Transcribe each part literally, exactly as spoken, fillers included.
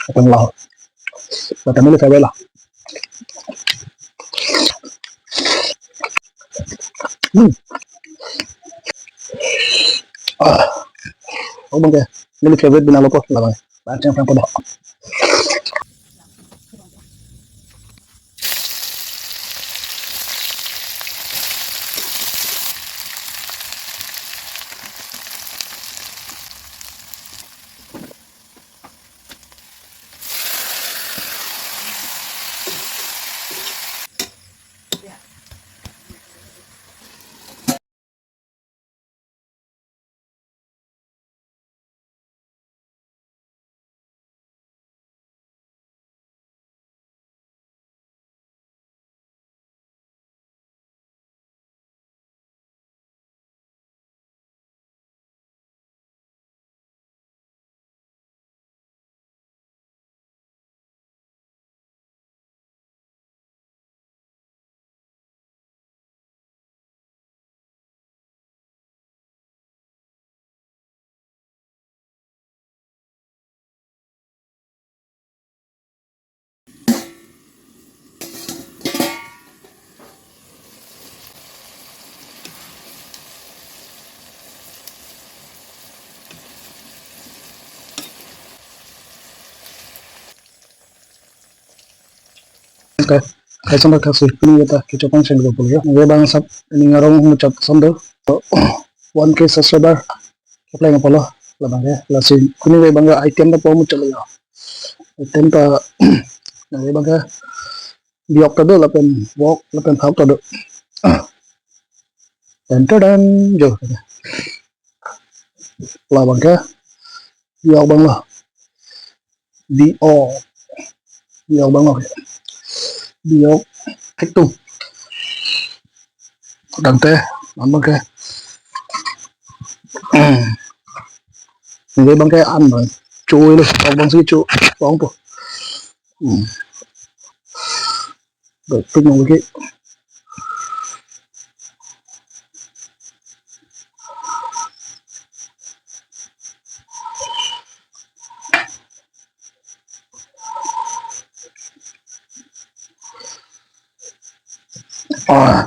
Lapen la, la ta neli favorite lo. Hmm. Ah. Oh, abang ke neli favorite binong lo po, labang. Pangcheng pangpo do. Okay. Kaisang kaksi pini kita kecho pangcheng do pulo. Neli abang sap ning arong muchot ason do. One K subscriber kepleng apotlo, labang ke. Lasi pini abang ke item ta po muchot lo. Item ta, neli abang ke biok ta do, lapen wok, lapen phak ta do. Ten ten ten jo. Labang ke biok abang lo. Biok. Biok abang lo. Biok. Thektu. Tangte, abang ke. Neli abang ke an abang. Chui lo, abang si chu. Abang po. Hmm. Baik, tik nang lagi. Ah.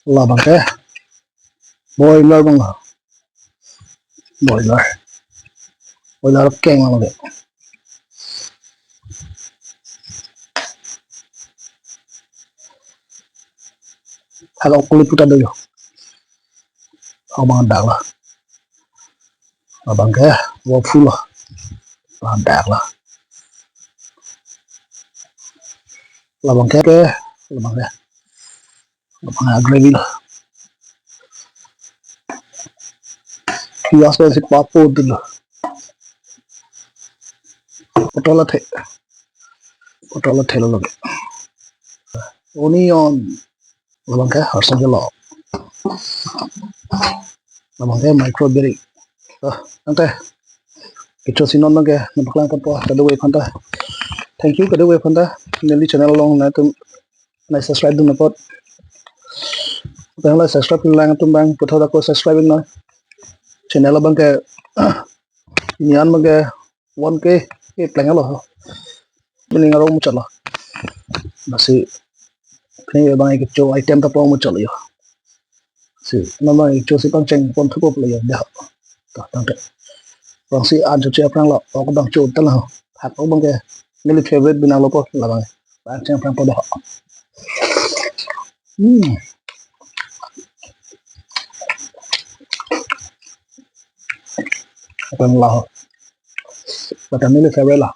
Labang ke. Boiler abang. Boiler. Boiler keng abang ke. Halo kulit putar dulu. Abang dak lo. Labang ke, wok full lo. Ladak lo. Labang ke, ke, labang ke. Labang ke gravy lo. Piyaj pen si papo dulu. Potol athe. Potol athe lo lagi. Onion. Labang ke harsa ke lo. Labang ke micro biri. Ah, tangte. Kecho si non abang ke nangpaklang ponpo kadokave aphanta. Thank you kadokave aphanta. Neli channel along nangtum nang subscribe dun apot. Abang la subscribe nanglang atum abang puthot ako subscribe non. Channel abang ke nian abang ke one K kepleng lo. Pini arong muchot lo. Lasi pini abang kecho item ta po muchot lo. Si, non abang kecho si pangcheng pon thupo pulo ya dah. Tah, tangte. Abang si an cho che aphrang lo, ok abang cho ta lo. Hak ok abang ke neli favorite binong lo po, labang. Pangcheng pangpo do. Hmm. Apa yang lah? Macam ini saya lah.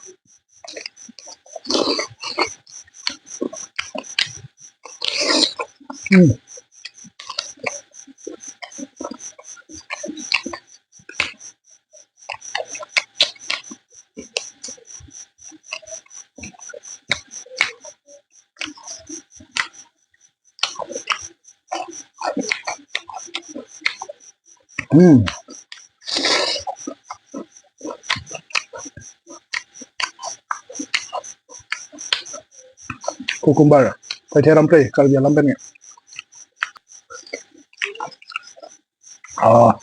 Hmm. Hmm. Cucumber. Paithe ram play, Karbi alam pen nge. Ah.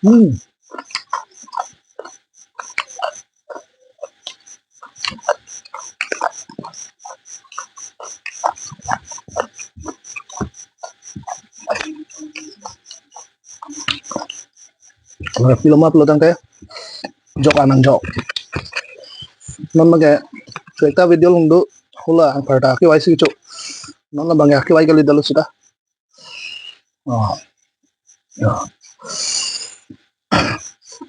Hmm. Kalau film upload tangte jok anang jok. Non bangke chu ekta video along do hula anparta kevai si cho. Non la bangke kevai kali dalo sita. Oh. Ya.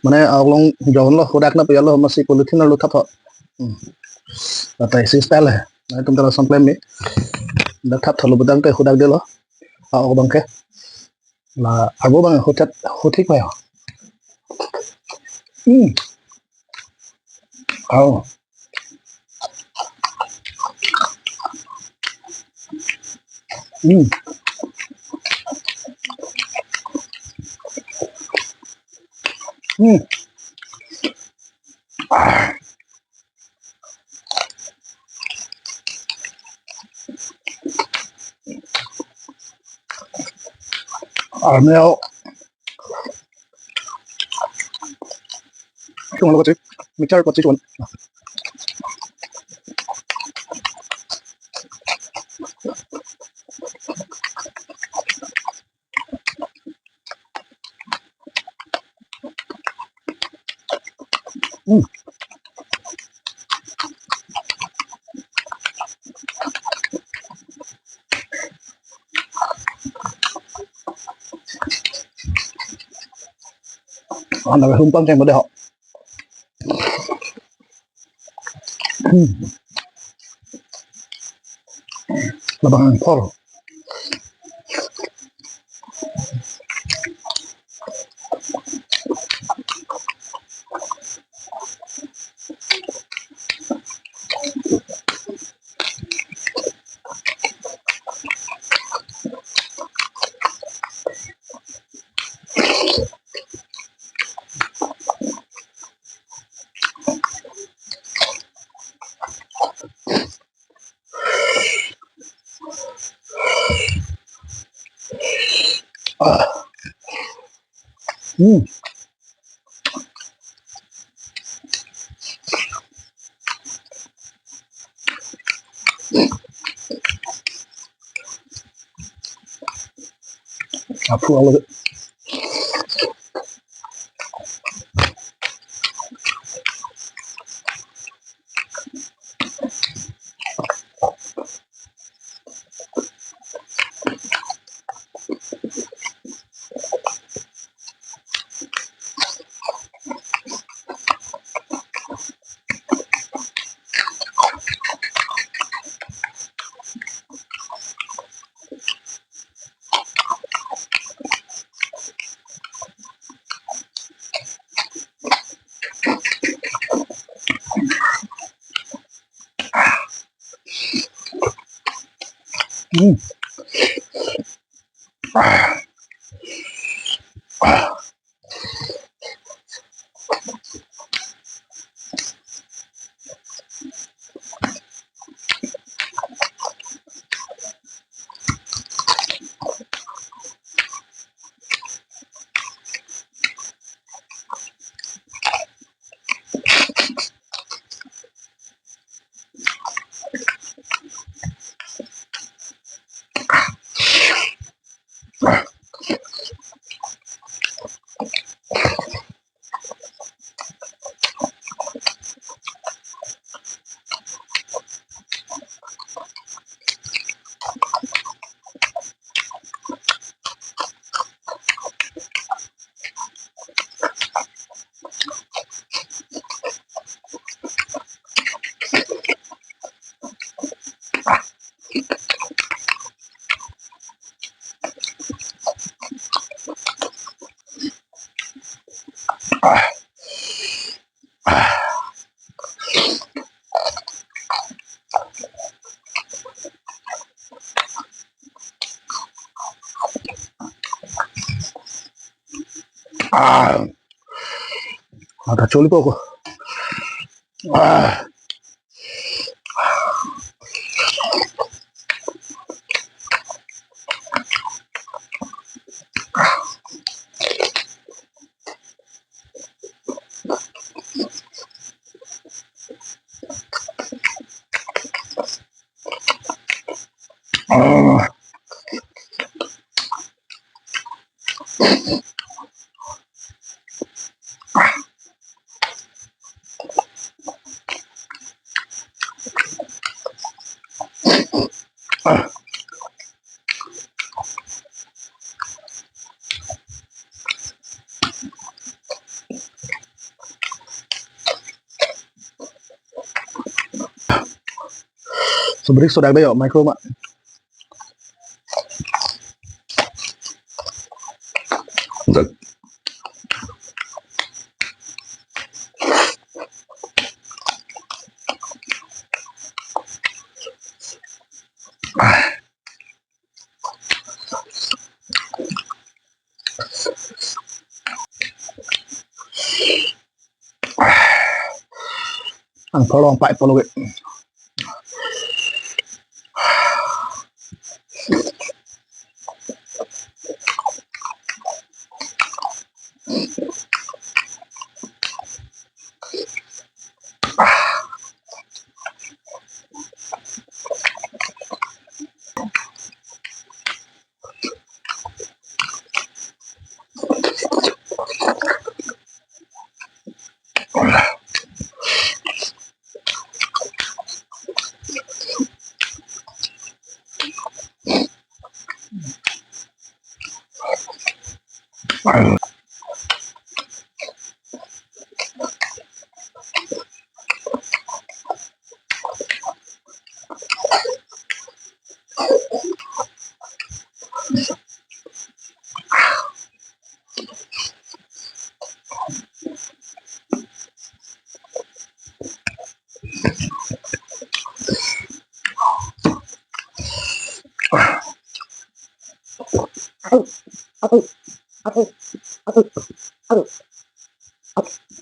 Mane along jok lo, hudak na piyalo, masi polythene lo thap ho. Hmm. Latai si style hai. Mane tum tara sample mi. Dak thap thalo budang te hudak delo. Ah, oh bangke. La, abo bang huchat, huthik pa ya. Hmm. Oh. Hmm. Hmm. Ah. Armeo. Chung lo kachik, mixture kachik chun. Hmm. Anda humpang kayak model. Hmm. Labang angkor. Ah. Hmm. Aphu alo. Hmm. Ah. Ah. Ah. Mata choli poko. Ah. Ah. Subrik sodak dei yo, micro ma. Ang tholong pai polo ke.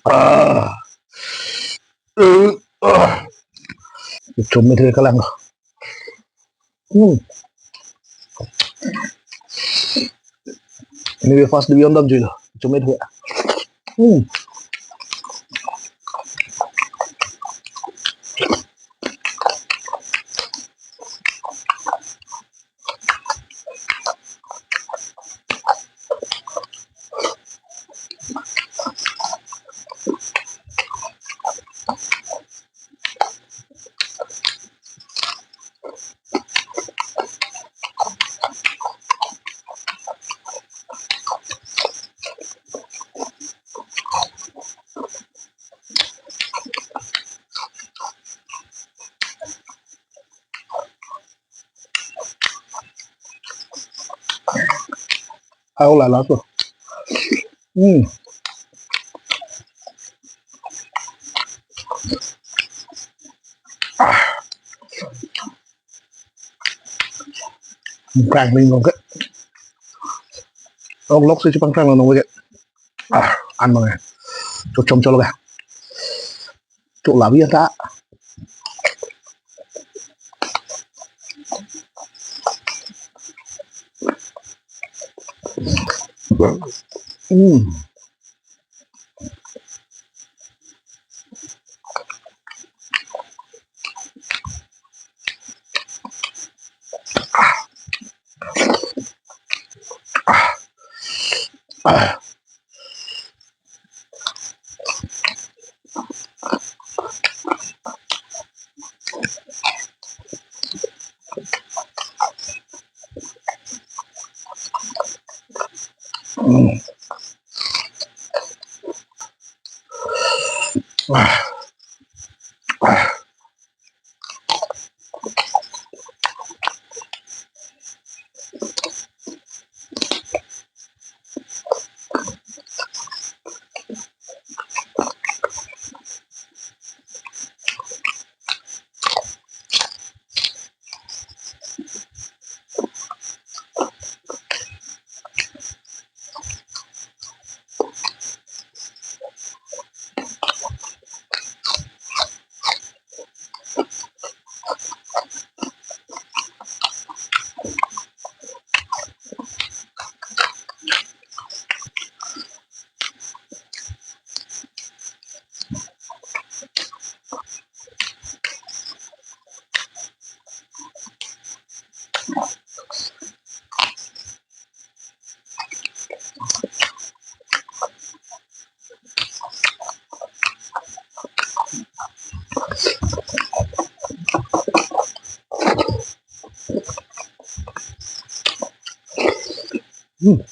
Ah. Eh, ah. Chomit ke kalang. Hmm. Anyway, first division dam juilo. Chomit ho. Hmm. Ako lala to. Hmm. Ah. Pangplang long ke. Ong lok si pangplang long ke. Ah, an mang. Cho chom cholo ke. Cho labi ta. Hmm. Hmm.